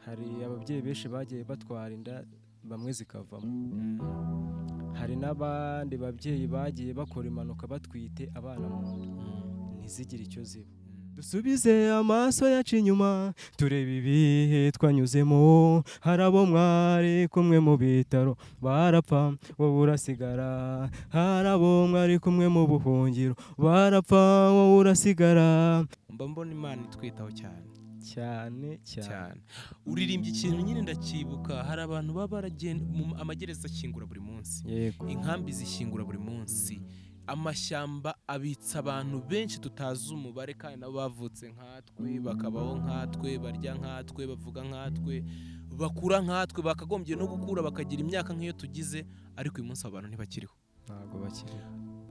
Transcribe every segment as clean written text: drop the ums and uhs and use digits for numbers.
Hari ababyeyi benshi bagiye batwara inda, bamwe zikavamo. Hari n'abandi babyeyi bagiye bakora impanuka batwite abana mu nda, ntizigire icyo ziba. Dusubize amaso yacu inyuma, turebe ibihe twanyuzemo. Hari abo mwari kumwe mu bitaro barapfa, wowe urasigara. Hari abo mwari kumwe mu buhungiro barapfa, wowe urasigara. Mba mbona Imana itwitaho cyane. Cyane cyane. Cyane. Uririmbye ikintu nyine ndakibuka. Hari abantu baba baragenda mu amagereza, akingura buri munsi, inkambi zishyingura buri munsi, amashyamba abitsa abantu benshi tutazi umubare, kandi nabo bavutse nkatwe, bakabaho nkatwe, barya nkatwe, bavuga nkatwe, bakura nkatwe, bakagombye no gukura bakagira imyaka nk'iyo tugize, ariko uyu munsi abo bantu ntibakiriho. Ntabwo bakiriho.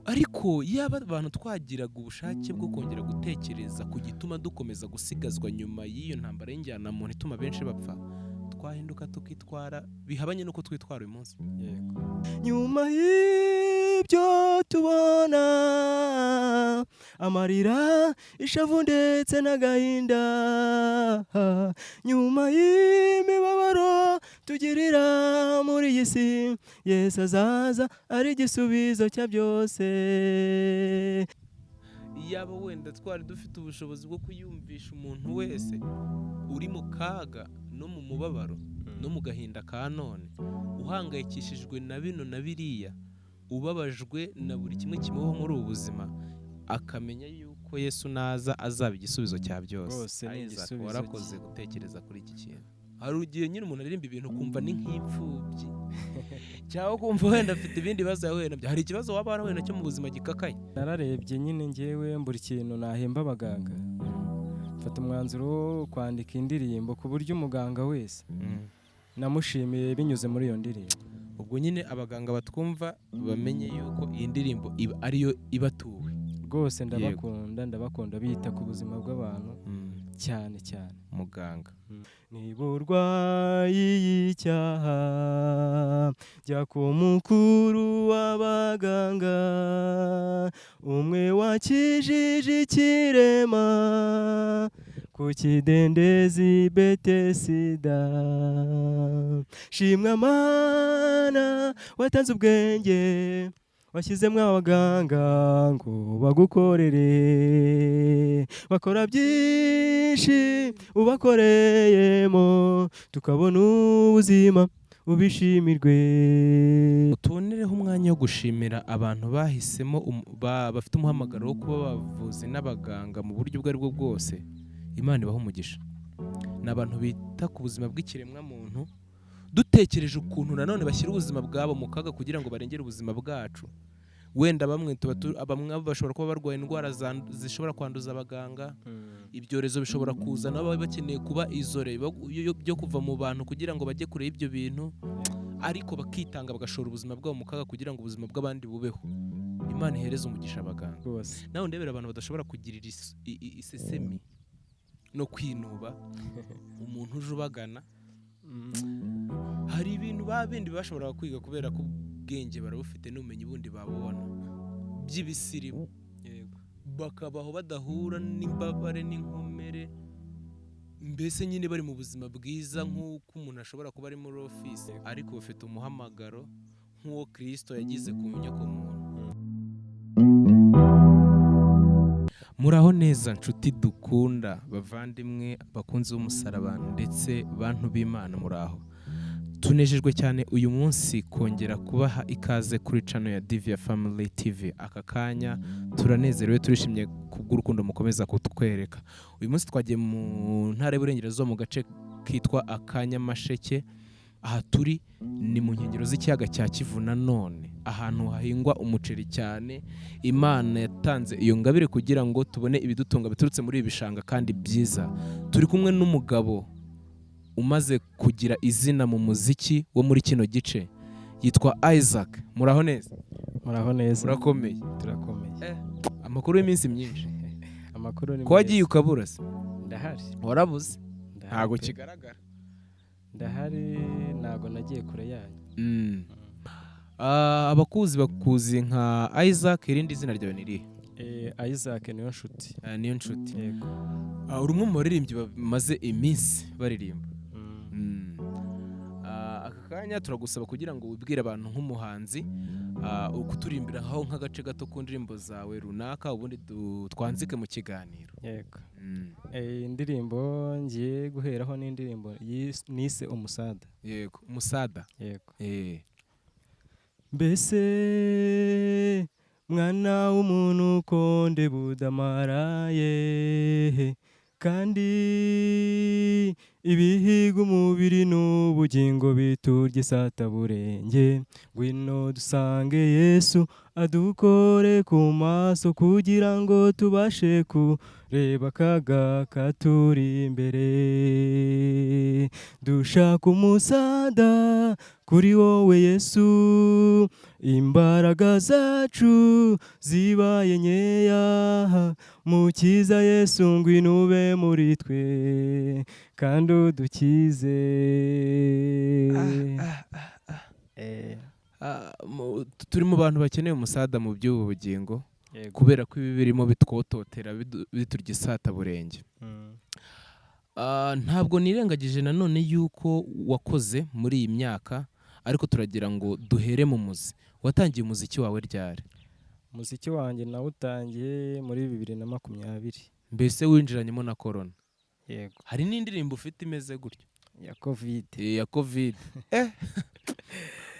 Ariko yaba abantu twagiraga ubushake bwo kongera gutekereza ku gituma dukomeza gusigazwa nyuma y'iyo ntambara y'injyanamuntu ituma benshi bapfa, twahinduka tukitwara bihabanye n'uko twitwara uyu munsi. Yego. Nyuma y'ibyo tubona amarira, ishavu ndetse n'agahinda, nyuma y'imibabaro tugirira muri iyi si, Yesu azaza ari igisubizo cya byose. Iyaba wenda twari dufite ubushobozi bwo kuyumvisha umuntu wese uri mu kaga no mu mubabaro no mu gahinda ka none, uhangayikishijwe na bino na biriya, ubabajwe na buri kimwe kimubaho muri ubu buzima, akamenya yuko Yesu naza azaba igisubizo cya byose. Rwose ni Isaac, igisubizo. Warakoze gutekereza kuri iki kintu. Hari igihe nyine umuntu aririmba ibintu ukumva ni nk'imfubyi, cyangwa ukumva wenda afite ibindi bibazo yahuye nabyo. Hari ikibazo waba warahuye nacyo mu buzima gikakaye? Nararebye nyine ngewe mbura ikintu nahemba abaganga, mfata umwanzuro wo kwandika indirimbo ku buryo umuganga wese namushimiye binyuze muri iyo ndirimbo. Ubwo nyine abaganga batwumva bamenye yuko iyi ndirimbo iba ariyo ibatuwe. Rwose ndabakunda, ndabakunda, bita ku buzima bw'abantu cyane cyane. Muganga. Niba urwaye icyaha, jya ku mukuru w'abaganga, umwe wakijije ikirema ku kidendezi Betesida. Shimwa Mana watanze ubwenge, washyizemo abaganga ngo bagukorere, bakora byinshi ubakoreyemo tukabona ubuzima, ubishimirwe. Tubonereho umwanya wo gushimira abantu bahisemo bafite umuhamagaro wo kuba abavuzi n'abaganga mu buryo ubwo ari bwo bwose. Imana ibaha umugisha. Ni abantu bita ku buzima bw'ikiremwamuntu. Dutekereje ukuntu nanone bashyira ubuzima bwabo mu kaga kugira ngo barengere ubuzima bwacu, wenda bamwe bamwe bashobora kuba barwaye indwara zishobora kwanduza abaganga, ibyorezo bishobora kuza, nabo baba bakeneye kuba isolé byo kuva mu bantu kugira ngo bajye kure y'ibyo bintu, ariko bakitanga, bagashora ubuzima bwabo mu kaga kugira ngo ubuzima bw'abandi bubeho. Imana ihereze umugisha abaganga. Rwose. Nawe ndebera abantu badashobora kugirira isesemi no kwinuba umuntu uje ubagana. Hari ibintu ba bindi bashoboraga kwiga kubera ko ubwenge barabufite n'ubumenyi bundi babubona by'ibisirimu, bakabaho badahura n'imbabare n'inkomere, mbese nyine bari mu buzima bwiza nk'uko umuntu ashobora kuba ari muri ofisi, ariko bafite umuhamagaro nk'uwo Kirisito yagize ku nyokomuntu. Muraho neza nshuti dukunda, bavandimwe, bakunzi b'umusaraba ndetse bantu b'Imana, muraho. Tunejejwe cyane uyu munsi kongera kubaha ikaze kuri channel ya Divia Family TV. Aka kanya turanezerewe, turishimye kubw'urukundo mukomeza kutwereka. Uyu munsi twagiye mu ntara y'Iburengerazuba, mu gace kitwa Akanyamasheke. Aha turi ni mu nkengero z'ikiyaga cya Kivu, nanone ahantu hahingwa umuceri cyane. Imana yatanze iyo ngabire kugira ngo tubone ibidutunga biturutse muri ibi bishanga kandi byiza. Turi kumwe n'umugabo umaze kugira izina mu muziki wo muri kino gice, yitwa Isaac. Muraho neza? Muraho neza. Murakomeye? Turakomeye. Amakuru y'iminsi myinshi? Amakuru ni Ko wagiye meza. ukabura se? Ndahari. Warabuze. Ndahari Ntabwo pe. kigaragara. Ndahari, ntabwo nagiye kure yanyu. Ah, abakuzi bakuzi nka Isaac. Irindi zina ryawe ni irihe? Isaac niyo nshuti. Ah, niyo nshuti. Yego. Ah, uri umwe mu baririmbyi bamaze iminsi baririmba. Aka kanya turagusaba kugira ngo wibwire abantu nk'umuhanzi, ukuturimbiraho nk'agace gato ku ndirimbo zawe runaka, ubundi twanzike mu kiganiro. Yego. Indirimbo ngiye guheraho ni indirimbo nise Umusada. Yego, Umusada. Yego. Mbese mwana w'umuntu, konde budamaraye, kandi ibihiga umubiri n'ubugingo biturya isataburenge, ngwino dusange Yesu adukore ku maso, kugira ngo tubashe kureba akaga katuri imbere. Dushaka umusada kuri wowe Yesu, imbaraga zacu zibaye nkeya. Mukiza Yesu, ngwino ube muri twe kandi udukize. Turi mu bantu bakeneye umusada mu by'ubu bugingo, kubera ko ibi birimo bitwototera, biturya isataburenge. Ntabwo nirengagije nanone yuko wakoze muri iyi myaka, ariko turagira ngo duhere mu muzi. Watangiye umuziki wawe ryari? Umuziki wanjye nawutangiye muri 2020. Mbese winjiranyemo na korona? Yego. Hari n'indirimbo ufite imeze gutyo? Ya Covid. Ya Covid.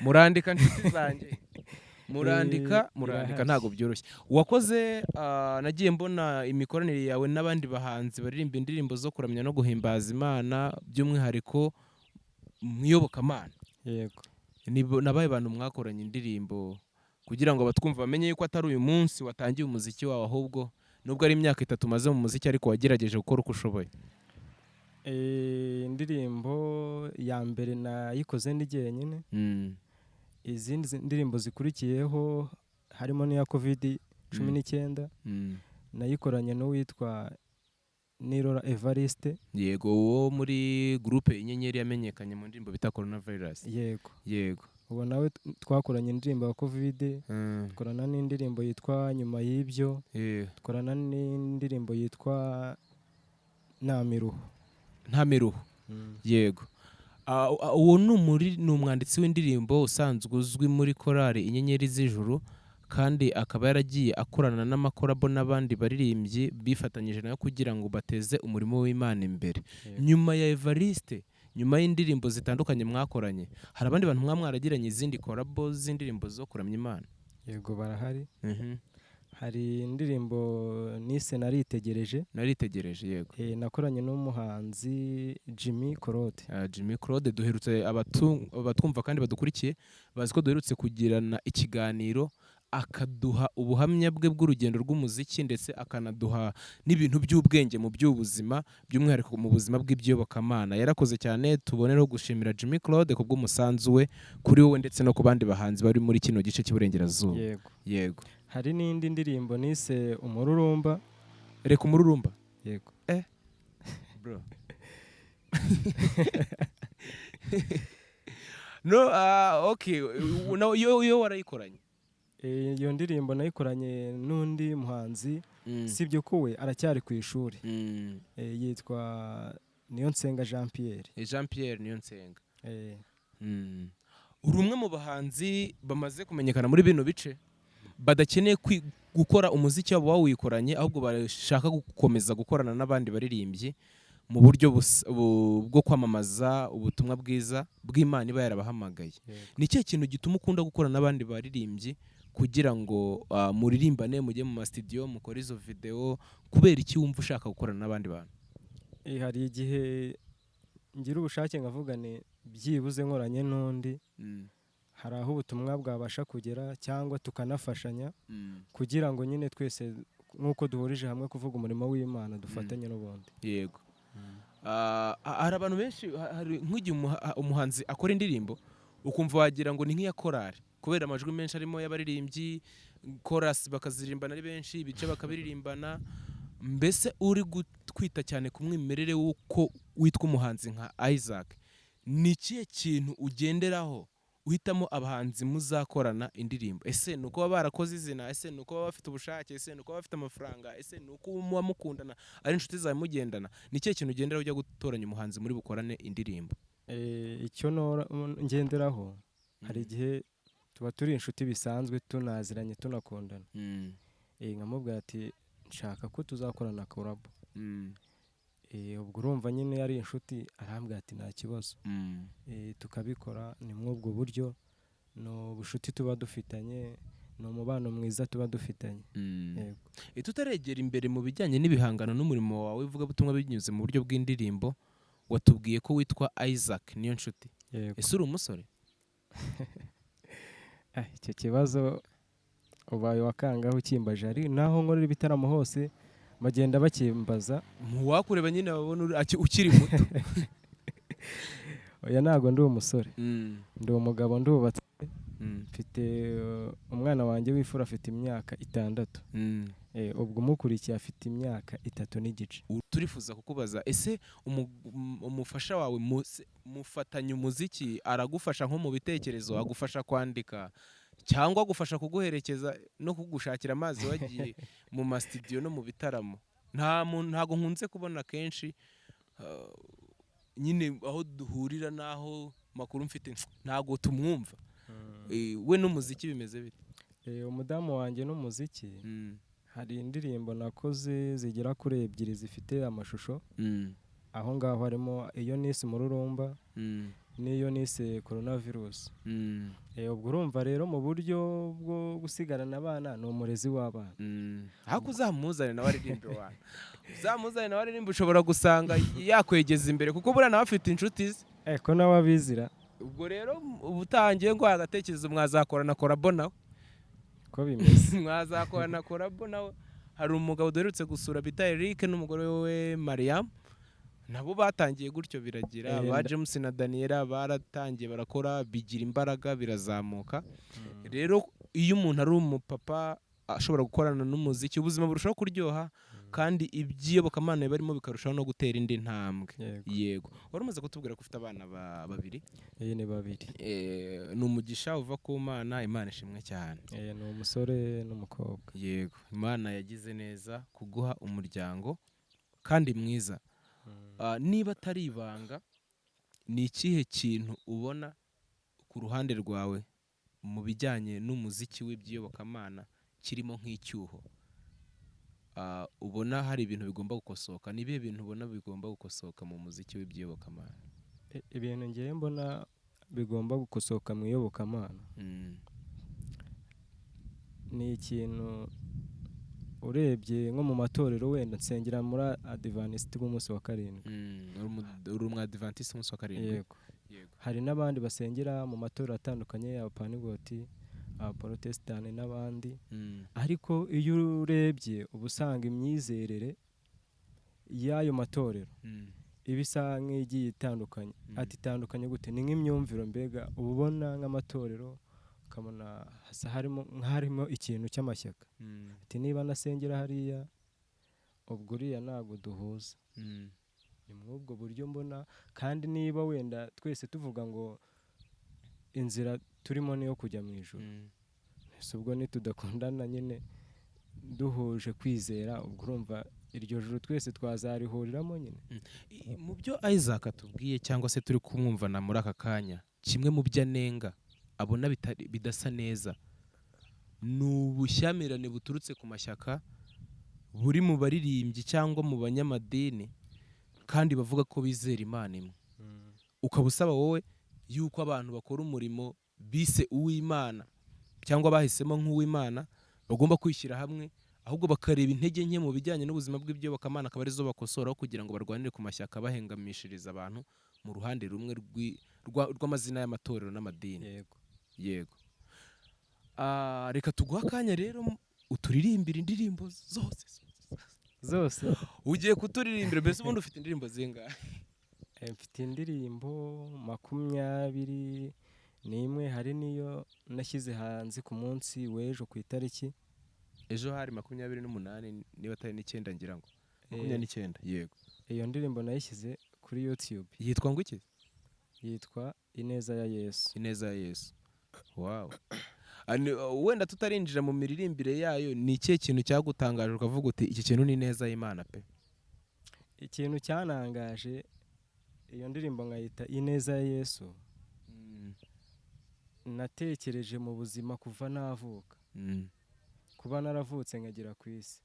Murandika nshuti zanjye, murandika, murandika. Irahari. Ntabwo byoroshye wakoze. Nagiye mbona imikoranire yawe n'abandi bahanzi baririmba indirimbo zo kuramya no guhimbaza Imana, by'umwihariko mu iyobokamana. Yego. Nabaye bantu mwakoranye indirimbo, kugira ngo abatwumva bamenye yuko atari uyu munsi watangiye umuziki wawe, ahubwo nubwo ari imyaka 3 umaze mu muziki, ariko wagerageje gukora uko ushoboye. Indirimbo ya mbere nayikoze ndi jyenyine. Izindi ndirimbo zikurikiyeho, harimo n'iya Covid cumi n'icyenda, nayikoranye n'uwitwa Nirora Evariste. Yego, wo muri groupe Inyenyeri yamenyekanye mu ndirimbo bita Coronavirus. Yego. Yego. Ubu nawe twakoranye indirimbo ya Covid, dukorana n'indirimbo yitwa Nyuma y'ibyo, dukorana n'indirimbo yitwa Nta miruho. Nta miruho. Yego. Uwo ni umwanditsi w'indirimbo usanzwe uzwi muri korali Inyenyeri z'Ijuru, kandi akaba yaragiye akorana n'amakorabo n'abandi baririmbyi bifatanyije nawe kugira ngo bateze umurimo w'Imana imbere. Nyuma ya Evariste, nyuma y'indirimbo zitandukanye mwakoranye, hari abandi bantu mwaragiranye izindi korabo z'indirimbo zo kuramya Imana? Yego, barahari. Hari indirimbo nise Naritegereje. Naritegereje, yego. Nakoranye n'umuhanzi Jimmy Claude. Jimmy Claude duherutse, abatwumva kandi badukurikiye bazi ko duherutse kugirana ikiganiro, akaduha ubuhamya bwe bw'urugendo rw'umuziki, ndetse akanaduha n'ibintu by'ubwenge mu by'ubuzima, by'umwihariko mu buzima bw'iby'iyobokamana. Yarakoze cyane, tubonereho gushimira Jimmy Claude ku bw'umusanzu we kuri wowe ndetse no ku bandi bahanzi bari muri kino gice cy'Iburengerazuba. Yego. Yego. Hari n'indi ndirimbo nise Umururumba. Reka Umururumba. Yego. Bro. No, okay, no, yo warayikoranye? Iyo ndirimbo nayikoranye n'undi muhanzi, sibyo ko we aracyari ku ishuri. Yitwa Niyonsenga Jean Pierre. Jean Pierre Niyonsenga. Uri umwe mu bahanzi bamaze kumenyekana muri bino bice badakeneye gukora umuziki wabo bawikoranye, ahubwo bashaka gukomeza gukorana n'abandi baririmbyi mu buryo bwo kwamamaza ubutumwa bwiza bw'Imana iba yarabahamagaye. Ni ikihe kintu gituma ukunda gukorana n'abandi baririmbyi kugira ngo muririmbane, mujye mu masitidiyo, mukore izo video? Kubera iki wumva ushaka gukorana n'abandi bantu? Hari igihe ngira ubushake nkavuga ni byibuze nkoranye n'undi, hari aho ubutumwa bwabasha kugera, cyangwa tukanafashanya kugira ngo nyine twese nk'uko duhurije hamwe kuvuga umurimo w'Imana dufatanye n'ubundi. Yego. Hari abantu benshi, hari nk'igihe umuhanzi akora indirimbo ukumva wagira ngo ni nk'iya korali, kubera amajwi menshi arimo y'abaririmbyi, chorus bakaziririmbana ari benshi, ibice bakabiririmbana. Mbese uri kwita cyane ku mwimerere w'uko witwa umuhanzi nka Isaac, ni ikihe kintu ugenderaho uhitamo abahanzi muzakorana indirimbo? Ese ni uko baba barakoze izina? Ese ni uko baba bafite ubushake? Ese ni uko baba bafite amafaranga? Ese ni uko muba mukundana, ari inshuti zawe mugendana? Ni ikihe kintu ugenderaho ujya gutoranya umuhanzi muri bukorane indirimbo? Icyo ngenderaho, hari igihe tuba turi inshuti bisanzwe, tunaziranye, tunakundana, nkamubwira ati nshaka ko tuzakorana collabo. Ubwo urumva nyine ari inshuti, arambwira ati nta kibazo. Tukabikora. Ni muri ubwo buryo, ni ubushuti tuba dufitanye, ni umubano mwiza tuba dufitanye. Yego. Tutaregera imbere mu bijyanye n'ibihangano n'umurimo wawe w'ivugabutumwa binyuze mu buryo bw'indirimbo, watubwiye ko witwa Isaac Niyonshuti. Yego. Ese uri umusore? Icyo kibazo ubaye wakangaho ukimbaje, ari naho nkorera ibitaramo hose bagenda bakimbaza. Mu wakureba nyine babona ukiri muto. Oya, ntabwo ndi umusore, ndi umugabo, ndubatse. Mfite umwana wanjye w'imfura, afite imyaka 6. Ubwo umukurikiye afite imyaka 3 n'igice. Turifuza kukubaza, ese umufasha wawe mufatanya umuziki? Aragufasha nko mu bitekerezo, agufasha kwandika, cyangwa agufasha kuguherekeza no kugushakira amazi wagiye mu masitidiyo no mu bitaramo? Nta muntu, ntabwo nkunze kubona kenshi, nyine aho duhurira n'aho makuru mfite ntabwo tumwumva. We n'umuziki bimeze bite? Umudamu wanjye n'umuziki, hari indirimbo nakoze zigera kuri ebyiri zifite amashusho. Aho ngaho harimo iyo nise Umururumba n'iyo nise Coronavirus. Ubwo urumva rero mu buryo bwo gusigarana abana, ni umurezi w'abana. Ariko uzamuzane nawe aririmbe wana, uzamuzane nawe aririmbe, ushobora gusanga yakwegeza imbere, kuko buriya nawe afite inshuti ze. Ko nawe abizira. Ubwo rero ubutangiye ngo agatekerezo, mwazakorana collabo nawe. Ko bimeze. Mwazakorana collabo nawe. Hari umugabo duherutse gusura bita Eric n'umugore we Mariam, nabo batangiye gutyo biragira. Ba James na Daniela baratangiye barakora, bigira imbaraga, birazamuka. Rero iyo umuntu ari umupapa ashobora gukorana n'umuziki, ubuzima burushaho kuryoha, kandi iby'iyobokamana barimo bikarushaho no gutera indi ntambwe. Yego. Yego, wari umaze kutubwira ko ufite abana babiri. Iyi ni babiri. Ni umugisha uva ku Mana, Imana ishimwe cyane. Ni umusore n'umukobwa. Yego, Imana yagize neza kuguha umuryango kandi mwiza. Niba atari ibanga, ni ikihe kintu ubona ku ruhande rwawe mu bijyanye n'umuziki w'iby'iyobokamana kirimo nk'icyuho? Ubona hari ibintu bigomba gukosoka? Ni ibihe bintu ubona bigomba gukosoka mu muziki w'iby'iyobokamana? Ibintu ngewe mbona bigomba gukosoka mu iyobokamana ni ikintu urebye nko mu matorero, wenda nsengera muri Adivantisiti b'umunsi wa karindwi. Uri umwadivantiste umunsi wa karindwi? Yego. Yego. Hari n'abandi basengera mu matorero atandukanye, abapanigoti, abaporotesitanti n'abandi, ariko iyo urebye uba usanga imyizerere y'ayo matorero iba isa nk'igiye itandukanye. Ati itandukanye gute? Ni nk'imyumviro mbega, uba ubona nk'amatorero ukabona hasa harimo nk'harimo ikintu cy'amashyaka. Ati niba nasengera hariya, ubwo uriya ntabwo duhuza. Ni muri ubwo buryo mbona. Kandi niba wenda twese tuvuga ngo inzira turimo niyo kujya mu ijuru, ese ubwo nitudakundana nyine duhuje kwizera, ubwo urumva iryo juru twese twazarihuriramo nyine? Mu byo Isaac atubwiye cyangwa se turi kumwumvana muri aka kanya, kimwe mu byo anenga abona bidasa neza ni ubushyamirane buturutse ku mashyaka buri mu baririmbyi cyangwa mu banyamadini, kandi bavuga ko bizera Imana imwe. Ukaba usaba wowe yuko abantu bakora umurimo bise uw'Imana cyangwa bahisemo nk'uw'Imana bagomba kwishyira hamwe, ahubwo bakareba intege nke mu bijyanye n'ubuzima bw'iby'iyobokamana akaba arizo bakosoraho, kugira ngo barwanire ku mashyaka bahengamishiriza abantu mu ruhande rumwe rw'amazina y'amatorero n'amadini. Yego. Yego. Reka tuguhe akanya rero uturirimbire indirimbo zose. Zose? Ugiye kuturirimbira. Mbese ubundi ufite indirimbo zingahe? Mfite indirimbo 21, hari n'iyo nashyize hanze ku munsi w'ejo ku itariki Ejo hari 28, niba atari n'icyenda, ngira ngo 29, yego. Iyo ndirimbo nayishyize kuri YouTube. Yitwa ngo iki? Yitwa Ineza ya Yesu. Ineza ya Yesu, wow. Wenda tutarinjira mu miririmbire yayo, ni ikihe kintu cyagutangaje ukavuga uti iki kintu ni ineza y'Imana pe? Ikintu cyanangaje Iyo ndirimbo nkayita Ineza ya Yesu. Natekereje mu buzima kuva navuka, kuba naravutse nkagera ku isi,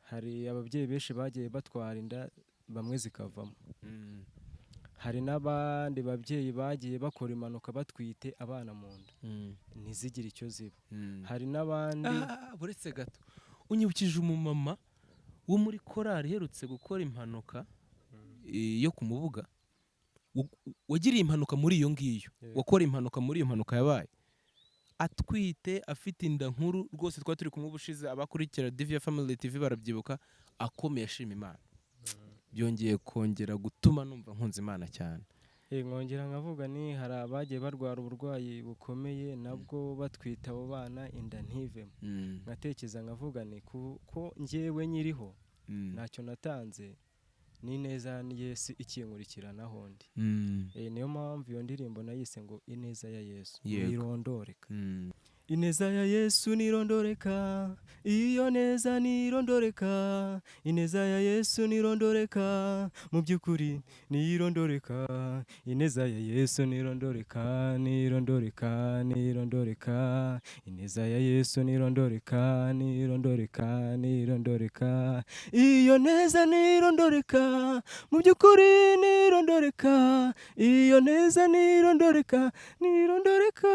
hari ababyeyi benshi bagiye batwara inda, bamwe zikavamo. Hari n'abandi babyeyi bagiye bakora impanuka batwite abana mu nda, ntizigire icyo ziba. Hari n'abandi. Ah, buretse gato, unyibukije umumama wo muri korali iherutse gukora impanuka yo ku Mubuga, wagiriye impanuka muri iyo ngiyo, wakora impanuka muri iyo mpanuka yabaye atwite, afite inda nkuru rwose. Twari turi kumwe ubushize, abakurikira Divia Family TV barabyibuka, akomeye ashima Imana. Byongeye kongera gutuma numva nkunze Imana cyane. Nkongera nkavuga ni hari abagiye barwara uburwayi bukomeye nabwo batwita abo bana, inda ntivemo. Nkatekereza nkavuga ni kuko njyewe nyiriho, ntacyo natanze, ni neza ya Yesu ikinkurikiranaho ndi. Niyo mpamvu iyo ndirimbo nayise ngo Ineza ya Yesu ntirondoreka. Ineza ya Yesu nirondoreka, iyo neza nirondoreka, ineza ya Yesu nirondoreka, mu by'ukuri nirondoreka, ineza ya Yesu nirondoreka, nirondoreka, nirondoreka, ineza ya Yesu nirondoreka, nirondoreka, nirondoreka, iyo neza nirondoreka, mu by'ukuri nirondoreka, iyo neza nirondoreka, nirondoreka.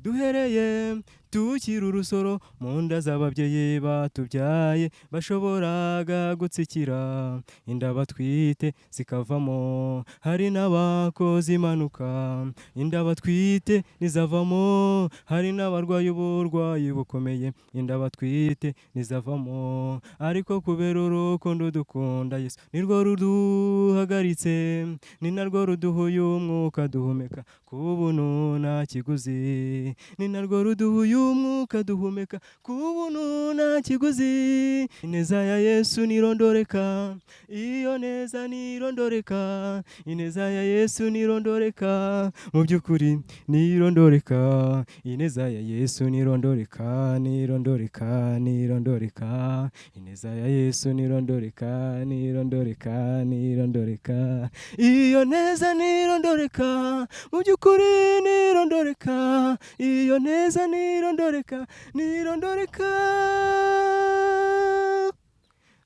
Duhereye tukiri urusoro mu nda z'ababyeyi batubyaye, bashoboraga gutsikira, inda batwite zikavamo. Hari n'abakoze impanuka, inda batwite ntizavamo. Hari n'abarwaye uburwayi bukomeye, inda batwite ntizavamo. Ariko kubera urukundo dukunda Yesu, nirwo ruduhagaritse, ni narwo ruduha uyu mwuka duhumeka ku buntu nta kiguzi, ni narwo ruduha uyu mwuka duhumeka ku buntu nta kiguzi. Ineza ya Yesu nirondoreka, iyo neza nirondoreka, ineza ya Yesu nirondoreka, mu by'ukuri nirondoreka, ineza ya Yesu nirondoreka, nirondoreka, nirondoreka, ineza ya Yesu nirondoreka, nirondoreka, nirondoreka, iyo neza nirondoreka, mu by'ukuri nirondoreka, iyo neza nirondoreka, nirondoreka.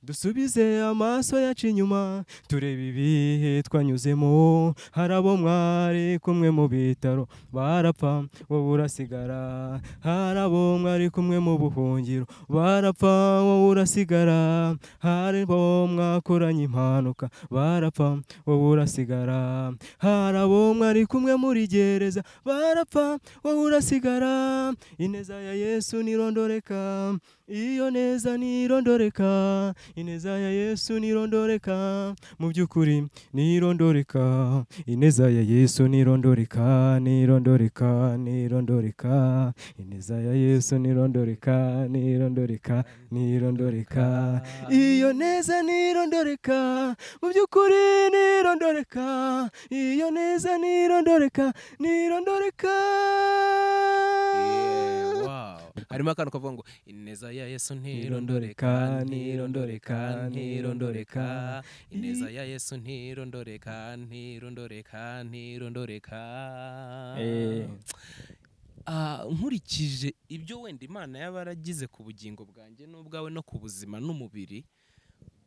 Dusubize amaso yacu inyuma, turebe ibihe twanyuzemo. Hari abo mwari kumwe mu bitaro barapfa, wowe urasigara. Hari abo mwari kumwe mu buhungiro barapfa, wowe urasigara. Hari abo mwakoranye impanuka barapfa, wowe urasigara. Hari abo mwari kumwe muri gereza barapfa, wowe urasigara. Ineza ya Yesu nirondoreka, iyo neza nirondoreka, ineza ya Yesu nirondoreka, mu by'ukuri nirondoreka, ineza ya Yesu nirondoreka, nirondoreka, nirondoreka, ineza ya Yesu nirondoreka, nirondoreka, nirondoreka, iyo neza nirondoreka, mu by'ukuri nirondoreka, iyo neza nirondoreka, nirondoreka. Yeah, wow. Harimo akantu kavuga ngo ineza ya Yesu ntirondoreka, ntirondoreka, ntirondoreka, ineza ya Yesu ntirondoreka, ntirondoreka, ntirondoreka. Ah, nkurikije ibyo wenda Imana yaba yaragize ku bugingo bwanjye n'ubwawe no ku buzima n'umubiri,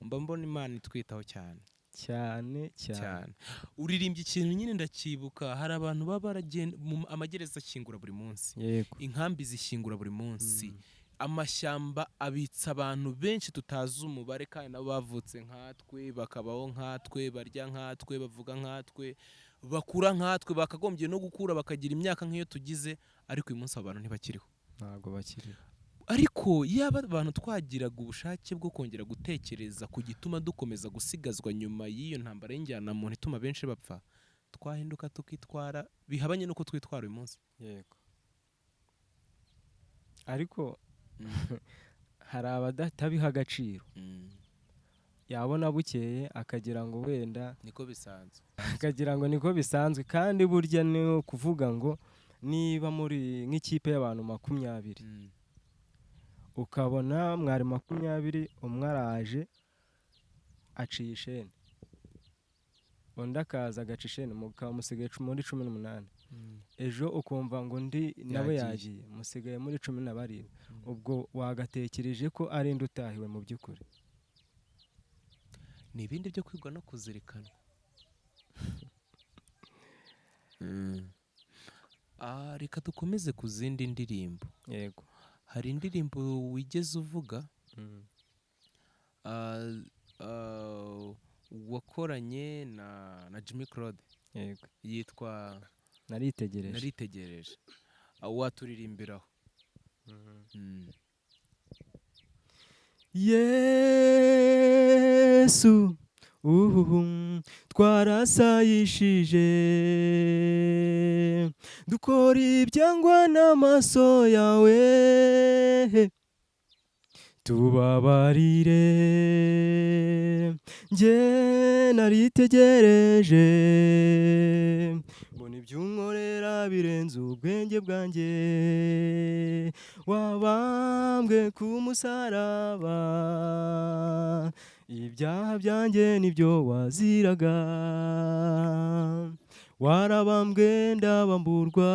mba mbona Imana itwitaho cyane. Cyane cyane. Cyane. Uririmbye ikintu nyine ndacyibuka, hari abantu baba baragenda mu amagereza, akingura buri munsi, inkambi zishyingura buri munsi, amashyamba abitsa abantu benshi tutazi umubare, kandi nabo bavutse nkatwe, bakabaho nkatwe, barya nkatwe, bavuga nkatwe, bakura nkatwe, bakagombye no gukura bakagira imyaka nk'iyo tugize, ariko uyu munsi abo bantu ntibakiriho. Ntabwo bakiriho. Ariko yaba abantu twagiraga ubushake bwo kongera gutekereza ku gituma dukomeza gusigazwa nyuma y'iyo ntambara y'injyanamuntu ituma benshi bapfa, twahinduka tukitwara bihabanye n'uko twitwara uyu munsi. Yego, ariko hari abadatabiha agaciro, yabona bukeye akagira ngo wenda niko bisanzwe, akagira ngo niko bisanzwe. Kandi burya ni ukuvuga ngo niba muri nk'ikipe y'abantu 20, ukabona mwari 20, umwe araje Aciye isheni, undi akaza agaca isheni, mukaba musigaye muri 18. Ejo ukumva ngo undi nawe Yagiye. yagiye, musigaye muri 17. Ubwo wagatekereje ko ari indi utahiwe mu by'ukuri? Ni ibindi byo kwigwa no kuzirikana. Reka dukomeze ku zindi ndirimbo. Yego. Hari indirimbo wigeze uvuga wakoranye na Jimmy Claude. Yego. Yitwa Naritegereje. Naritegereje. Waturirimbiraho? Yesu uhuhum, twarasayishije, dukora ibyangwa n'amaso yawe, tubabarire. Njye naritegereje, mbona ibyo unkorera birenze ubwenge bwanjye. Wabambwe ku musaraba, ibyaha byanjye nibyo waziraga. Warabambwe ndabamburwa,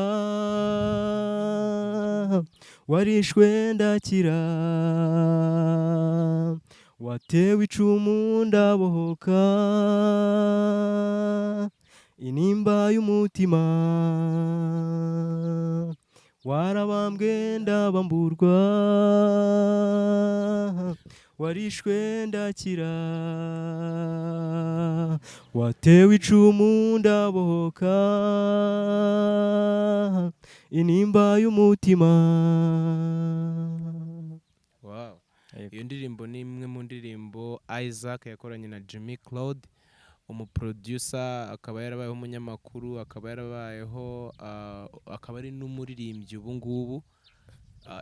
warishwe ndakira, watewe icumu ndabohoka, intimba y'umutima. Warabambwe ndabamburwa, warishwe ndakira, watewe icumu ndabohoka, intimba y'umutima. Wow. Yego. Iyo ndirimbo ni imwe mu ndirimbo Isaac yakoranye na Jimmy Claude, umuproducer, akaba yarabayeho umunyamakuru, akaba yarabayeho akaba ari n'umuririmbyi ubu ngubu.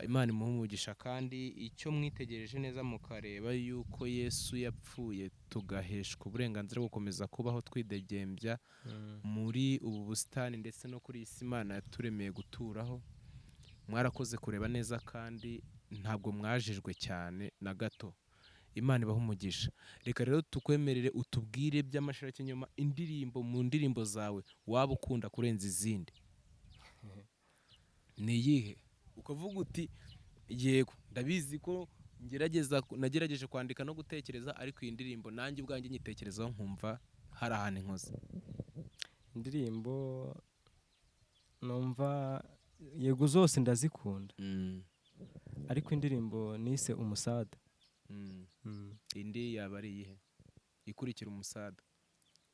Imana imuhe umugisha. Kandi icyo mwitegereje neza mukareba yuko Yesu yapfuye tugaheshwa uburenganzira bwo gukomeza kubaho twidegembya muri ubu busitani ndetse no kuri iyi si Imana yaturemeye guturaho. Mwarakoze kureba neza kandi ntabwo mwajijwe cyane na gato. Imana ibahe umugisha. Reka rero tukwemerere utubwire by'amashirakinyoma indirimbo mu ndirimbo zawe waba ukunda kurenza izindi ni iyihe, ukavuga uti: "Yego, ndabizi ko ngerageza, nagerageje kwandika no gutekereza, ariko iyi ndirimbo nanjye ubwanjye nyitekerezaho nkumva hari ahantu inkoze." Indirimbo numva, yego, zose ndazikunda, ariko indirimbo nise Umusada. Indi yaba ari iyihe ikurikira Umusada?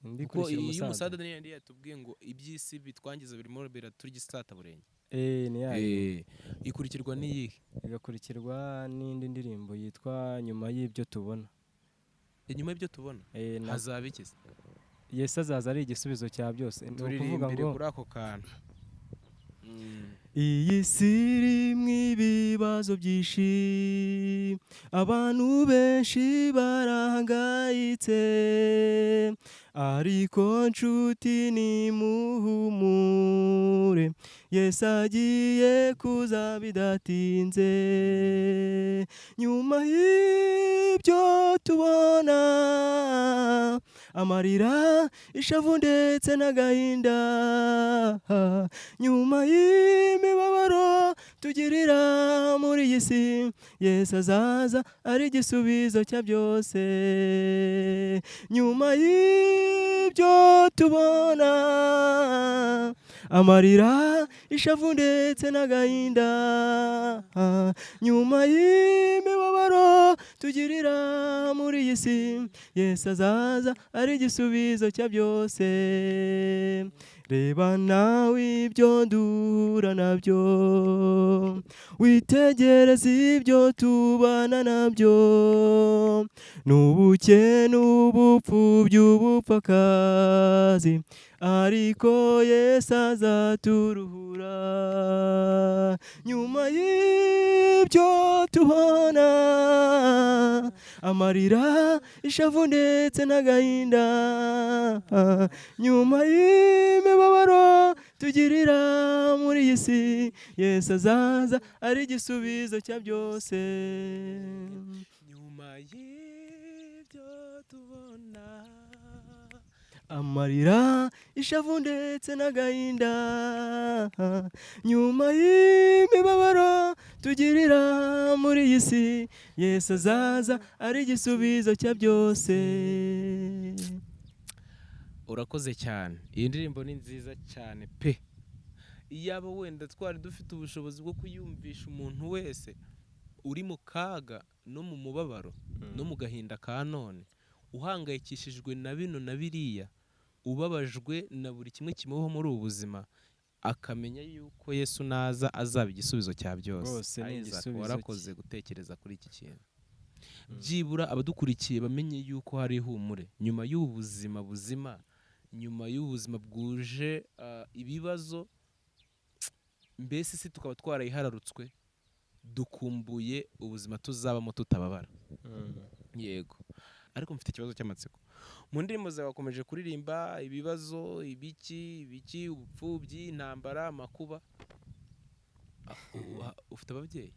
Indi Kuko ikurikira iyi Umusada. Umusada niyo yindi yatubwiye ngo iby'isi bitwangiza birimo biraturya isataburenge. Eh, ni yayo. Ikurikirwa n'iyihe? Igakurikirwa n'indi ndirimbo yitwa Nyuma y'ibyo tubona. Inyuma y'ibyo tubona Eh, hazaba iki se? Yesu azaza ari igisubizo cya byose. Ni ukuvuga Turirimbire ngo kuri ako kantu. Iyi si irimwo ibibazo byinshi, abantu benshi barahangayitse, ariko nshuti nimuhumure, Yesu agiye kuza bidatinze. Nyuma y'ibyo tubona, amarira, ishavu ndetse n'agahinda, nyuma y'imibabaro tugirira muri iyi si, Yesu azaza ari igisubizo cya byose. Nyuma y'ibyo tubona, amarira, ishavu ndetse n'agahinda, nyuma y'imibabaro tugirira muri iyi si, Yesu azaza ari igisubizo cya byose. Reba nawe ibyo duhura nabyo, witegereze ibyo tubana nabyo, n'ubukene, ubupfubyi, ubupfakazi, ariko Yesu azaturuhura. Nyuma y'ibyo tubona, amarira, ishavu ndetse n'agahinda, nyuma y'imibabaro tugirira muri iyi si, Yesu azaza ari igisubizo cya byose. Nyuma y'ibyo tubona. Amarira, ishavu ndetse n'agahinda, nyuma y'imibabaro tugirira muri iyi si, Yesu azaza ari igisubizo cya byose. Urakoze cyane, iyi ndirimbo ni nziza cyane pe. Iyaba wenda twari dufite ubushobozi bwo kuyumvisha umuntu wese uri mu kaga no mu mubabaro no mu gahinda ka none, uhangayikishijwe na bino na biriya, ubabajwe na buri kimwe kimubaho muri ubu buzima, akamenya yuko Yesu naza azaba igisubizo cya byose. Rwose ni Isaac, igisubizo warakoze gutekereza kuri iki kintu. Byibura abadukurikiye bamenye yuko hari ihumure nyuma y'ubu buzima buzima, nyuma y'ubuzima bwuje ibibazo, mbese isi tukaba twarayihararutswe, dukumbuye ubuzima tuzabamo tutababara. Yego, ariko mfite ikibazo cy'amatsiko. Mu ndirimbo zawe wakomeje kuririmba ibibazo, ibiki ibiki, ubupfubyi, intambara, amakuba. Ufite ababyeyi?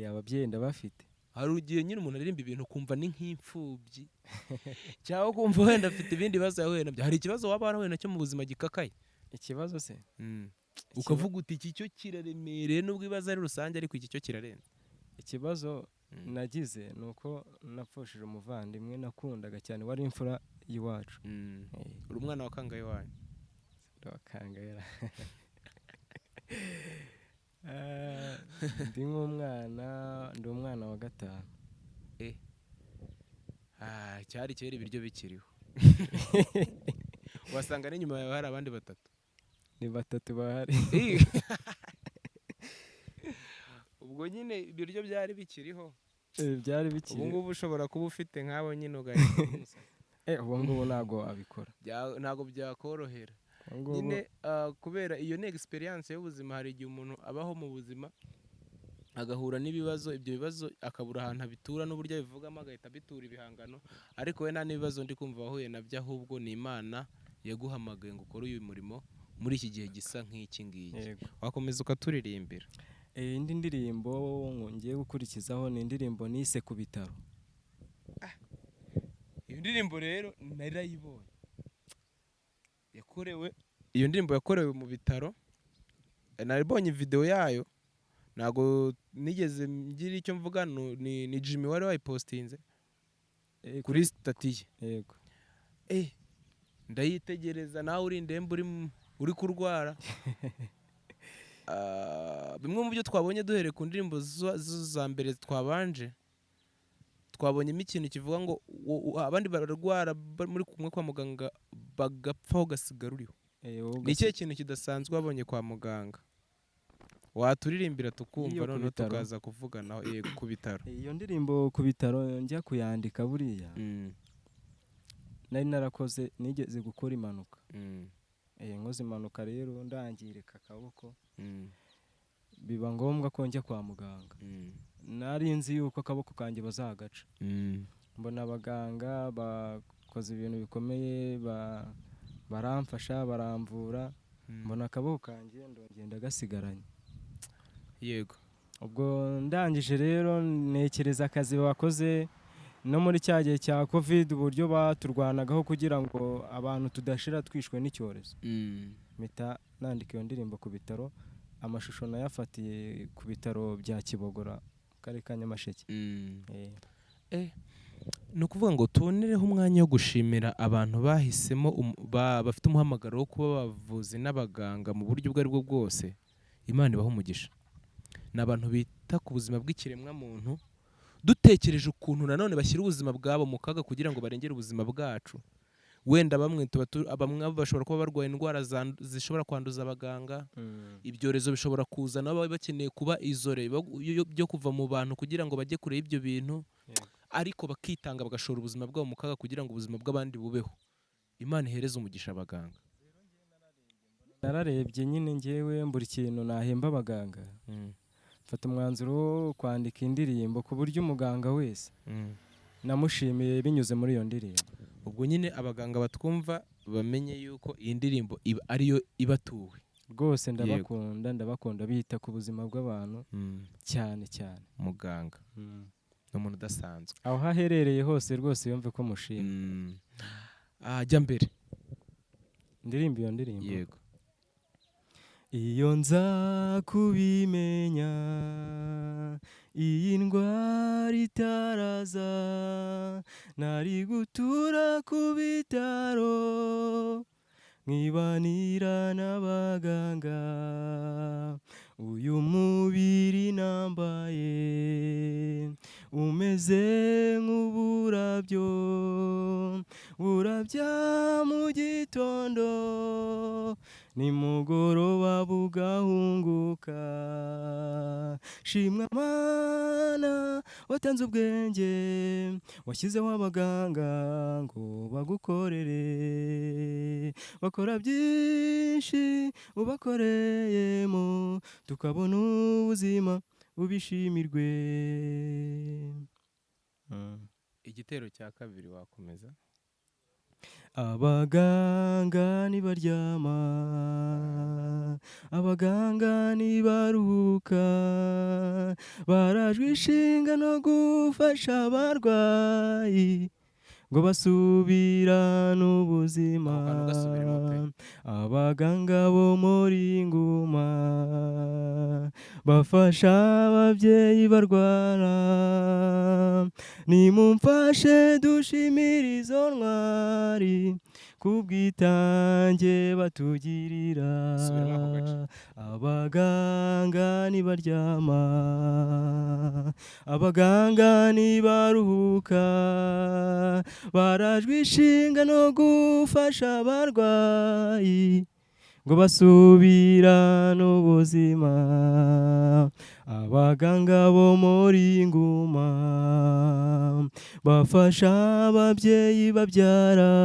Ababyeyi ndabafite. Hari igihe nyine umuntu aririmba ibintu ukumva ni nk'imfubyi, cyangwa ukumva wenda afite ibindi bibazo yahuye nabyo. Hari ikibazo waba warahuye nacyo mu buzima gikakaye? Ikibazo se? Ukavuga uti iki cyo kiraremereye, nubwo ibibazo ari rusange, ariko iki cyo kirarenze. Ikibazo nagize ni uko napfushije umuvandimwe nakundaga cyane, wari imfura y'iwacu. Uri umwana wa kangahe iwanyu? Ndabakangayera. Ndi nk'umwana, ndi umwana wa gatanu. Cyari kera ibiryo bikiriho, wasanga n'inyuma yawe hari abandi batatu. Ni batatu bahari. Ubwo nyine ibiryo byari bikiriho. Byari bikiri. Ubu ngubu ushobora kuba ufite nk'abo nyine ugahita umusaka. Ubu ngubu ntabwo wabikora. Ntabwo byakorohera. Ubu ngubu nyine kubera iyo ni experience y'ubuzima. Hari igihe umuntu abaho mu buzima agahura n'ibibazo, ibyo bibazo akabura ahantu abitura n'uburyo abivugamo, agahita abitura ibihangano. Ariko we nta n'ibibazo ndi kumva wahuye nabyo, ahubwo ni Imana yaguhamagaye ngo ukore uyu murimo muri iki gihe gisa nk'iki ngiki. Yego. Wakomeza ukaturirimbira. Indi ndirimbo ngiye gukurikizaho ni indirimbo nise Ku Bitaro. Iyo ndirimbo rero narayibonye, yakorewe, iyo ndirimbo yakorewe mu bitaro. Nabonye video yayo, ntabwo nigeze ngira icyo mvuga. Ni Jimmy wari wayipostinze kuri status ye. Yego. Ndayitegereza, nawe uri indembe, uri kurwara. Bimwe mu byo twabonye duhereye ku ndirimbo za mbere twabanje, twabonyemo ikintu kivuga ngo abandi bararwara muri kumwe kwa muganga bagapfa, ugasigara uriho. Wowe Ni ikihe kintu kidasanzwe wabonye kwa muganga waturirimbira tukumva, Iyo ku noneho bitaro? tukaza kuvuganaho? Yego, ku bitaro. Iyo ndirimbo Ku Bitaro njya kuyandika, buriya nari narakoze, nigeze gukora impanuka. Nkoze impanuka rero ndangirika akaboko, biba ngombwa ko njya kwa muganga. Nari nzi yuko akaboko kanjye bazagaca. Mbona abaganga bakoze ibintu bikomeye, baramfasha, baramvura, mbona akaboko kanjye ndongera ndagasigaranye. Ubwo ndangije rero ntekereza akazi bakoze no muri cya gihe cya Covid, uburyo baturwanagaho kugira ngo abantu tudashira twishwe n'icyorezo. Mpita nandika iyo ndirimbo Ku Bitaro. Amashusho nayafatiye ku bitaro bya Kibogora mu karere ka Nyamasheke. Ni ukuvuga ngo tubonereho umwanya wo gushimira abantu bahisemo bafite umuhamagaro wo kuba abavuzi n'abaganga mu buryo ubwo aribwo bwose. Imana ibaha umugisha. Ni abantu bita ku buzima bw'ikiremwamuntu. Dutekereje ukuntu nanone bashyira ubuzima bwabo mu kaga kugira ngo barengere ubuzima bwacu, wenda bamwe tuba bamwe bashobora kuba barwaye indwara zishobora kwanduza abaganga. Ibyorezo bishobora kuza, nabo baba bakeneye kuba isolé byo kuva mu bantu kugira ngo bajye kure y'ibyo bintu. Ariko bakitanga, bagashora ubuzima bwabo mu kaga kugira ngo ubuzima bw'abandi bubeho. Imana ihereze umugisha abaganga. Nararebye nyine ngewe mbura ikintu nahemba abaganga, mfata umwanzuro wo kwandika indirimbo ku buryo umuganga wese namushimiye binyuze muri iyo ndirimbo. Ubwo nyine abaganga batwumva bamenye yuko iyi ndirimbo iba ariyo ibatuwe. Rwose ndabakunda, ndabakunda, bita ku buzima bw'abantu cyane cyane. Muganga ni umuntu udasanzwe. Aho aherereye hose rwose yumve ko mushima. Jya mbere. Ndirimba iyo ndirimbo. Yego. Iyo nza kubimenya iyi ndwara itaraza, nari gutura ku bitaro nkibanira n'abaganga. Uyu mubiri nambaye umeze nk'uburabyo burabya mu gitondo, nimugoroba bugahunguka. Shimwa Mana watanze ubwenge, washyizeho abaganga ngo bagukorere, bakora byinshi ubakoreyemo, tukabona ubuzima ubishimirwe. Igitero cya kabiri wakomeza. Abaganga ntibaryama, abaganga ntibaruhuka, barajwe ishinga no gufasha abarwayi ngo basubirane ubuzima. Ako kantu gasubiremo pe. Abaganga bo muri Nguma bafasha ababyeyi barwara, nimumfashe dushimire izo ntwari kubwitange batugirira. Subiramo ako gace. Abaganga ntibaryama, abaganga ntibaruhuka, barajwe ishinga no gufasha abarwayi ngo basubirane ubuzima. Abaganga bo muri Nguma bafasha ababyeyi babyara,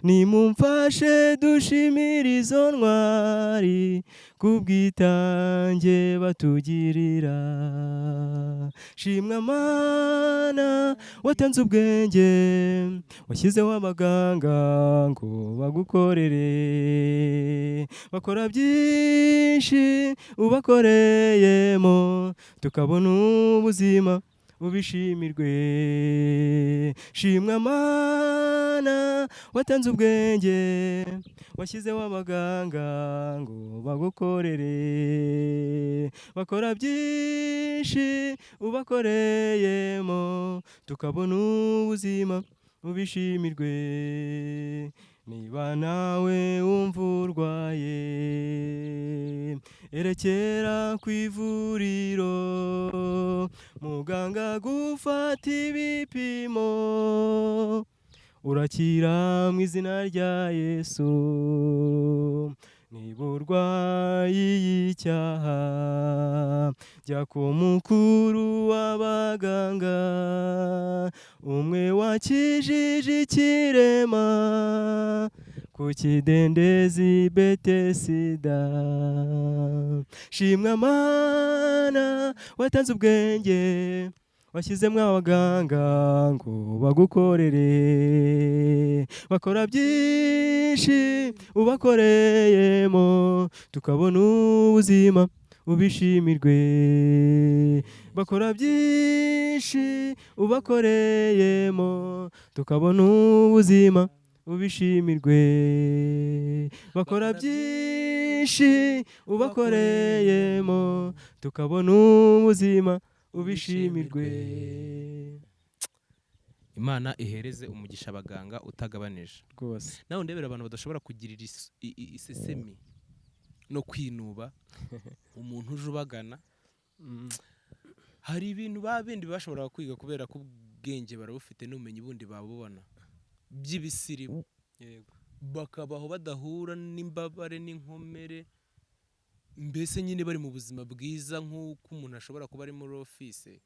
nimumfashe dushimire izo ntwari kubwitange batugirira. Shimwa Mana watanze ubwenge, washyizeho abaganga ngo bagukorere, bakora byinshi ubakoreyemo, tukabona ubuzima ubishimirwe. Shimwa Mana watanze ubwenge, washyizeho abaganga ngo bagukorere, bakora byinshi ubakoreyemo, tukabona ubuzima ubishimirwe. Niba nawe wumva urwaye, erekera ku ivuriro, muganga gufata ibipimo, urakira mu izina rya Yesu. Niba urwaye icyaha, jya ku mukuru w'abaganga, umwe wakijije ikirema ku kidendezi Betesida. Shimwa Mana watanze ubwenge, washyizemo abaganga ngo bagukorere, bakora byinshi ubakoreyemo, tukabona ubuzima ubishimirwe. Bakora byinshi ubakoreyemo, tukabona ubuzima ubishimirwe. Bakora byinshi ubakoreyemo, tukabona ubuzima ubishimirwe. Imana ihereze umugisha abaganga utagabanije. Rwose. Nawe ndebera abantu badashobora kugirira isesemi no kwinuba umuntu uje ubagana. Hari ibintu ba bindi bashoboraga kwiga kubera ko ubwenge barabufite n'ubumenyi bundi babubona by'ibisirimu, bakabaho badahura n'imbabare n'inkomere, mbese nyine bari mu buzima bwiza, nk'uko umuntu ashobora kuba ari muri office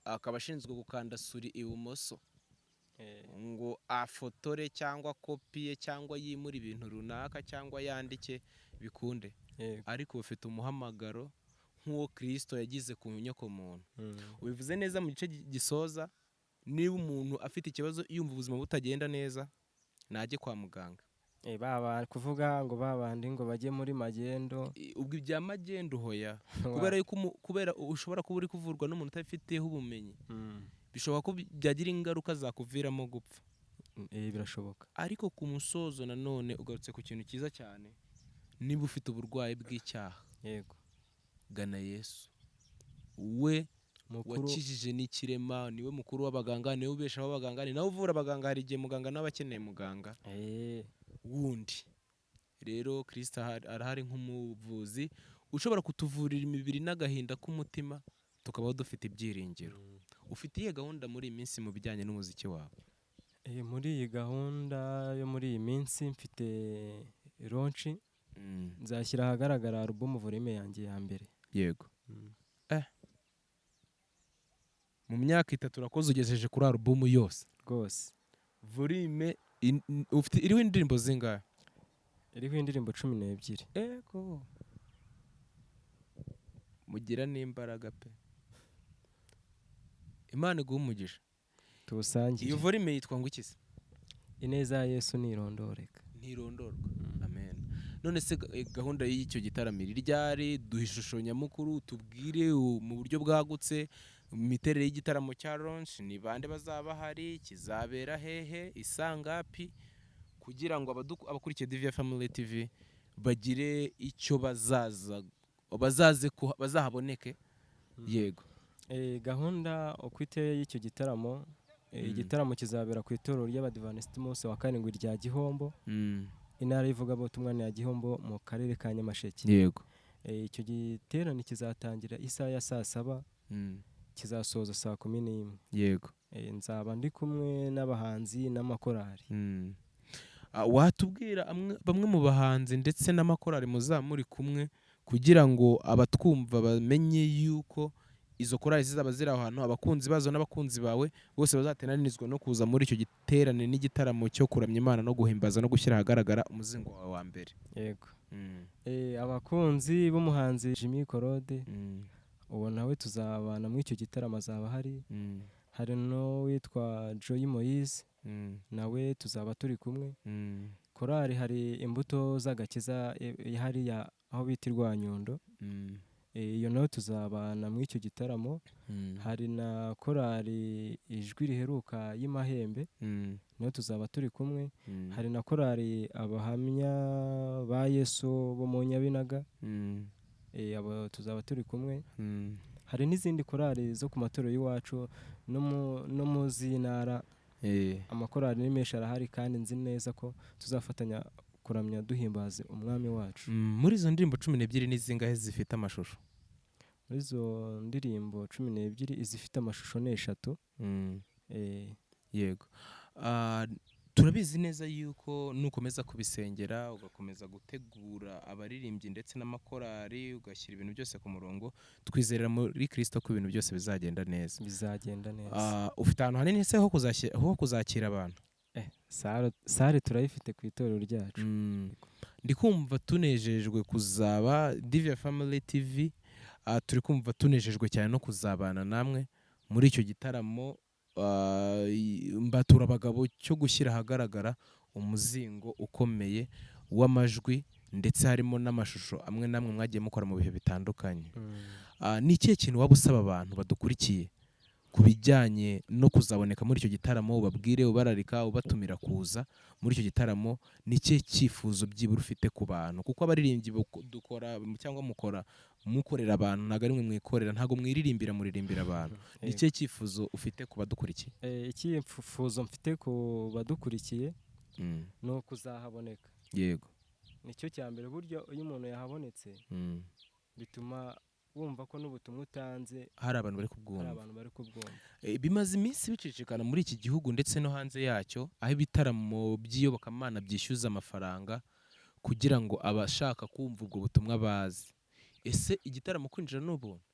akaba ashinzwe gukanda souris ibumoso ngo afotore cyangwa kopiye cyangwa yimure ibintu runaka cyangwa yandike bikunde, ariko bafite umuhamagaro nk'uwo Kirisito yagize ku nyokomuntu. Ubivuze neza mu gice gisoza, niba umuntu afite ikibazo yumva ubuzima butagenda neza, najye kwa muganga. Baba kuvuga ngo babandi ngo bajye muri magendo. Ubwo ibya magendo hoya, kubera yuko kubera ushobora kuba uri kuvurwa n'umuntu utabifiteho ubumenyi, bishobora ko byagira ingaruka zakuviramo gupfa. Birashoboka. Ariko ku musozo nanone ugarutse ku kintu cyiza cyane, niba ufite uburwayi bw'icyaha, Yego. gana Yesu, we Mukuru wakijije n'ikirema, niwe mukuru w'abaganga, niwe ubeshaho abaganga, ni nawe uvura abaganga. Hari igihe muganga nawe akeneye muganga wundi. Rero Kristo arahari nk'umuvuzi ushobora kutuvurira imibiri n'agahinda k'umutima, tukabaho dufite ibyiringiro. Ufite iyihe gahunda muri iyi minsi mu bijyanye n'umuziki wawe? Muri iyi gahunda yo muri iyi minsi mfite launch, nzashyira ahagaragara album volume yanjye ya mbere. Yego. Mu myaka 3 urakoze, ugejeje kuri album yose. Rwose. Volume ufite iriho indirimbo zingahe? Iriho indirimbo 12. Ego, mugira n'imbaraga pe, Imana iguhe umugisha. Tuwusangire. Iyo volume yitwa ngo iki se? Ineza ya Yesu ntirondoreka. Ntirondorwa, amen. None se gahunda y'icyo gitaramo iri ryari? Duha ishusho nyamukuru, tubwire mu buryo bwagutse imiterere y'igitaramo cya launch, ni bande bazaba bahari, kizabera hehe, isangapi, kugira ngo abakurikiye Divia Family TV bagire icyo bazaza bazaze bazahaboneke. Yego. Gahunda uko iteye y'icyo gitaramo, igitaramo kizabera ku itorero ry'Abadivantisiti umunsi wa 7 rya Gihombo, intara y'ivugabutumwa ya Gihombo mu karere ka Nyamasheke. Icyo giterane kizatangira isaha ya saa 7, kizasoza saa 11. Nzaba ndi kumwe n'abahanzi n'amakorali. Watubwira bamwe mu bahanzi ndetse n'amakorali muzaba muri kumwe, kugira ngo abatwumva bamenye yuko izo korali zizaba ziri aho hantu, abakunzi bazo n'abakunzi bawe bose bazateranyirizwa no kuza muri icyo giterane n'igitaramo cyo kuramya Imana no guhimbaza no gushyira ahagaragara umuzingo wawe wa mbere? Yego. Abakunzi b'umuhanzi Jimmy Korode, uwo nawe tuzabana muri icyo gitaramo, azaba ahari. Hari n'uwitwa Joy Moise, nawe tuzaba turi kumwe. Korali hari Imbuto z'Agakiza hariya aho bita i Rwanyundo. Iyo nayo tuzabana muri icyo gitaramo. Hari na korali Ijwi Riheruka y'Imahembe, nayo tuzaba turi kumwe. Hari na korali Abahamya ba Yesu bo mu Nyabinaga, abo tuzaba turi kumwe. Hari n'izindi korali zo ku matorero y'iwacu no mu z'intara. Amakorali ni menshi arahari, kandi nzi neza ko tuzafatanya kuramya duhimbaza umwami wacu. Muri izo ndirimbo 12 ni zingahe zifite amashusho? Muri izo ndirimbo 12, izifite amashusho ni 3. Yego. Turabizi neza yuko nukomeza kubisengera, ugakomeza gutegura abaririmbyi ndetse n'amakorali, ugashyira ibintu byose ku murongo, twizerera muri Kristo ko ibintu byose bizagenda neza. Bizagenda neza. Ufite ahantu hanini se ho kuzakira abantu? Salle turayifite ku itorero ryacu. Ndi kumva tunejejwe kuzaba Divia Family TV, turi kumva tunejejwe cyane no kuzabana namwe muri icyo gitaramo mbatura abagabo cyo gushyira ahagaragara umuzingo ukomeye w'amajwi, ndetse harimo n'amashusho amwe n'amwe mwagiye mukora mu bihe bitandukanye. Ni ikihe kintu waba usaba abantu badukurikiye ku bijyanye no kuzaboneka muri icyo gitaramo? Ubabwire, ubararika, ubatumira kuza muri icyo gitaramo. Ni ikihe cyifuzo byibura ufite ku bantu? Kuko abaririmbyi dukora cyangwa mukora mukorera abantu, ntabwo ari mwe mwikorera, ntabwo mwiririmbira, muririmbira abantu. Ni ikihe cyifuzo ufite ku badukurikiye? Icyifuzo mfite ku badukurikiye ni ukuzahaboneka. Nicyo cya mbere. Burya iyo umuntu yahabonetse, bituma wumva ko n'ubutumwa utanze hari abantu bari hari kubwumva. abantu bari kubwumva. Bimaze iminsi bicicikana muri iki gihugu ndetse no hanze yacyo, aho ibitaramo by'iyobokamana byishyuza amafaranga kugira ngo abashaka kumva ubwo butumwa bazi. Ese igitaramo kwinjira ni ubuntu?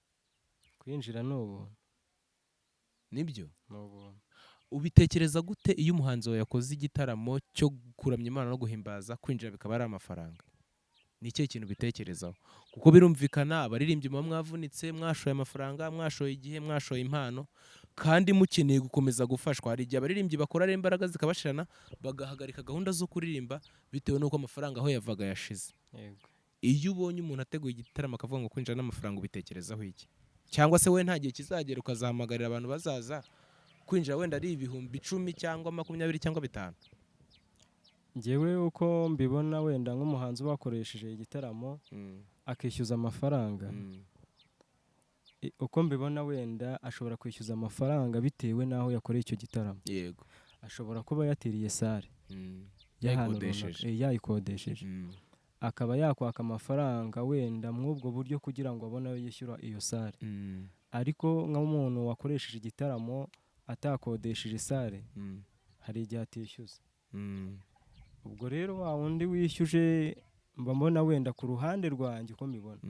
Kwinjira ni ubuntu. Nibyo? Ni ubuntu. Ubitekereza gute iyo umuhanzi wawe yakoze igitaramo cyo kuramya Imana no guhimbaza, kwinjira bikaba ari amafaranga? Ni ikihe kintu ubitekerezaho? Kuko birumvikana, abaririmbyi muba mwavunitse, mwashoye amafaranga, mwashoye igihe, mwashoye impano, kandi mukeneye gukomeza gufashwa. Hari igihe abaririmbyi bakora ari imbaraga zikabashirana, bagahagarika gahunda zo kuririmba bitewe n'uko amafaranga aho yavaga yashize. Iyo ubonye umuntu ateguye igitaramo akavuga ngo kwinjira n'amafaranga, ubitekerezaho iki? Cyangwa se we nta gihe kizagera ukazahamagarira abantu bazaza Kwinjira wenda ari 10,000 cyangwa 20 cyangwa 5? Ngewe uko mbibona, wenda nk'umuhanzi uba wakoresheje igitaramo akishyuza amafaranga, uko mbibona, wenda ashobora kwishyuza amafaranga bitewe n'aho yakoreye icyo gitaramo. Ashobora kuba yatiriye salle y'ahantu runaka, Yayikodesheje. Yayikodesheje, akaba yakwaka amafaranga wenda mw'ubwo buryo kugira ngo abone ayo yishyura iyo salle. Ariko nk'umuntu wakoresheje igitaramo atakodesheje salle, hari igihe atishyuza. Ubwo rero wa wundi wishyuje, mba mbona wenda ku ruhande rwanjye uko mbibona,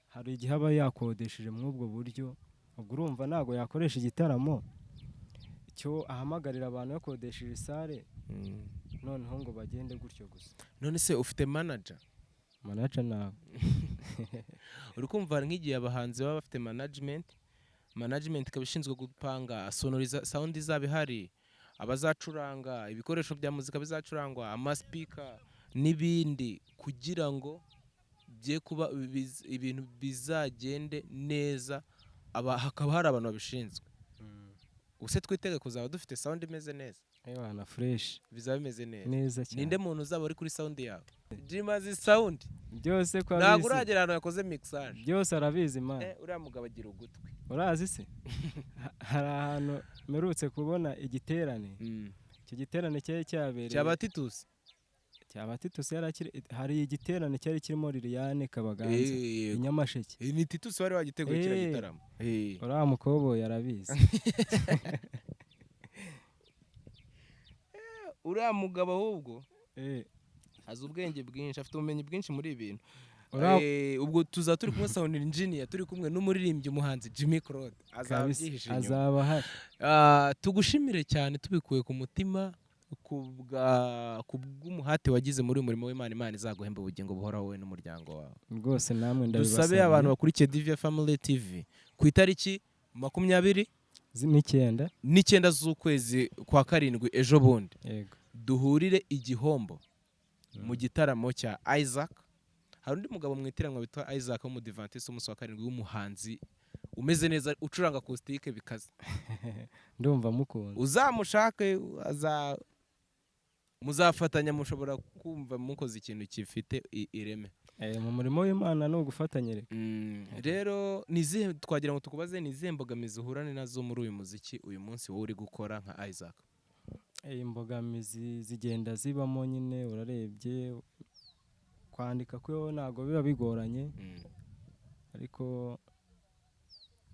hari igihe aba yakodesheje muri ubwo buryo. Ubwo urumva ntabwo yakoresha igitaramo cyo ahamagarira abantu yakodesheje salle, noneho ngo bagende gutyo gusa. None se ufite manager? Manager nawe. Uri kumva, hari nk'igihe abahanzi baba bafite management, management ikaba ishinzwe gupanga sonoriza, sound izaba ihari, abazacuranga, ibikoresho bya muzika bizacurangwa, amaspeaker n'ibindi, kugira ngo bye kuba ibintu bizagende neza, hakaba hari abantu babishinzwe. Ubuse twitege kuzaba dufite sound imeze neza? Ewana, fresh. Bizaba bimeze neza? Neza cyane. Ninde muntu uzaba uri kuri sound yawe? Jimazi sound? Byose ko Ntabwo abizi. uragera ahantu yakoze mixage. Byose arabizi, man. Uriya mugabo agira ugutwi. Urazi se, hari ahantu mperutse kubona igiterane. Icyo giterane cyari cyabereye Cyaba Titus. Cyaba Titus yari akiri. Hari igiterane cyari kirimo Liliane Kabaganza i Nyamasheke. Ni Titus wari wagiteguye kiriya gitaramo. Uriya mukoboyi arabizi. Uriya mugabo ahubwo azi ubwenge bwinshi, afite ubumenyi bwinshi muri ibi bintu. Ubwo tuzaba turi kumwe sound engineer, turi kumwe n'umuririmbyi, umuhanzi Jimmy Claude azaba Kabisa, abyihishe inyuma. Azaba ahari. Tugushimire cyane tubikuye ku mutima kubw'umuhate wagize muri uyu murimo w'Imana. Imana izaguhemba ubugingo buhoraho, wowe n'umuryango wawe. Rwose namwe Dusabe ndabibasabiye. abantu bakurikiye Divia Family TV, ku itariki makumyabiri n'icyenda n'icyenda z'ukwezi kwa karindwi, ejo bundi, duhurire igihombo mu gitaramo cya Isaac. Hari undi mugabo mwitiranwa witwa Isaac w'umudivantiste w'umunsi wa karindwi, w'umuhanzi umeze neza, ucuranga acoustique bikaze. Ndumva mukunda. Uzamushake, aza muzafatanya, mushobora kumva mukoze ikintu gifite ireme. Mu murimo w'Imana ni ugufatanya reka. Rero ni izihe, twagira ngo tukubaze, ni izihe mbogamizi uhura nazo muri uyu muziki uyu munsi wowe uri gukora nka Isaac? Imbogamizi zigenda zibamo nyine, urarebye kwandika kwe ntabwo biba bigoranye, ariko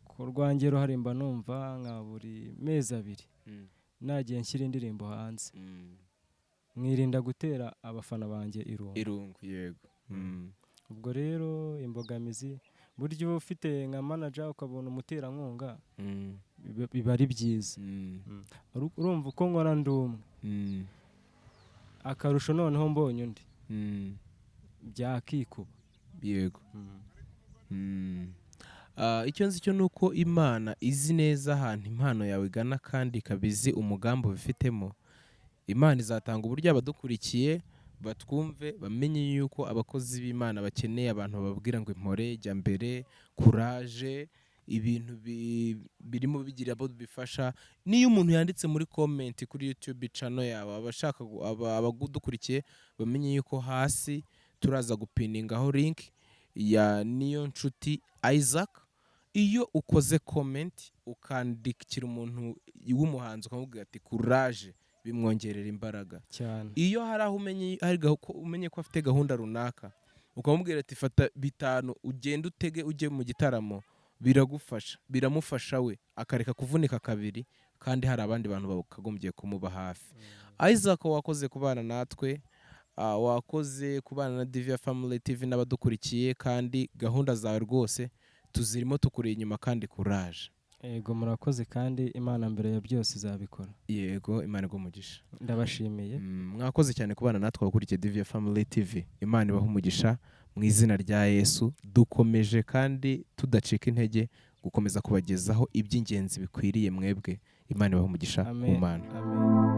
ku rwanjye ruhare mba numva nka buri mezi 2 nagiye nshyira indirimbo hanze, mwirinda gutera abafana banjye irungu. Irungu, yego. Ubwo rero imbogamizi, burya uba ufite nka manager, ukabona umuterankunga, biba ari byiza. Urumva uko nkora ndi umwe, akarusho noneho mbonye undi byakikuba. Yego. Icyo nzi cyo ni uko Imana izi neza ahantu impano yawe igana, kandi ikaba izi umugambi ubifitemo. Imana izatanga uburyo abadukurikiye batwumve, bamenye yuko abakozi b'Imana bakeneye abantu bababwira ngo impore, jya mbere, kuraje, ibintu birimo bigira abo bifasha. Niyo umuntu yanditse muri comment kuri YouTube channel yawe, abashaka abadukurikiye bamenye yuko hasi turaza gupiningaho link ya Niyo Nshuti Isaac. Iyo ukoze comment, ukandikira umuntu w'umuhanzi, ukamubwira ati kuraje, bimwongerera imbaraga. Cyane. Iyo hari aho umenye, hari ko umenye ko afite gahunda runaka, ukamubwira ati fata 5 ugende utege ujye mu gitaramo, biragufasha, biramufasha, we akareka kuvunika kabiri kandi hari abandi bantu bakagombye kumuba hafi. Isaac, wakoze kubana natwe, wakoze kubana na Divia Family TV n'abadukurikiye, kandi gahunda zawe rwose tuzirimo, tukuri inyuma, kandi kuraje. Yego, murakoze, kandi Imana mbere ya byose izabikora. Yego, Imana iguhe umugisha. Ndabashimiye. Mwakoze cyane kubana natwe, abakurikiye Divia Family TV. Imana ibahe umugisha mu izina rya Yesu. Dukomeje kandi tudacika intege gukomeza kubagezaho iby'ingenzi bikwiriye mwebwe. Imana ibahe umugisha ku Amen. Mana. Amen.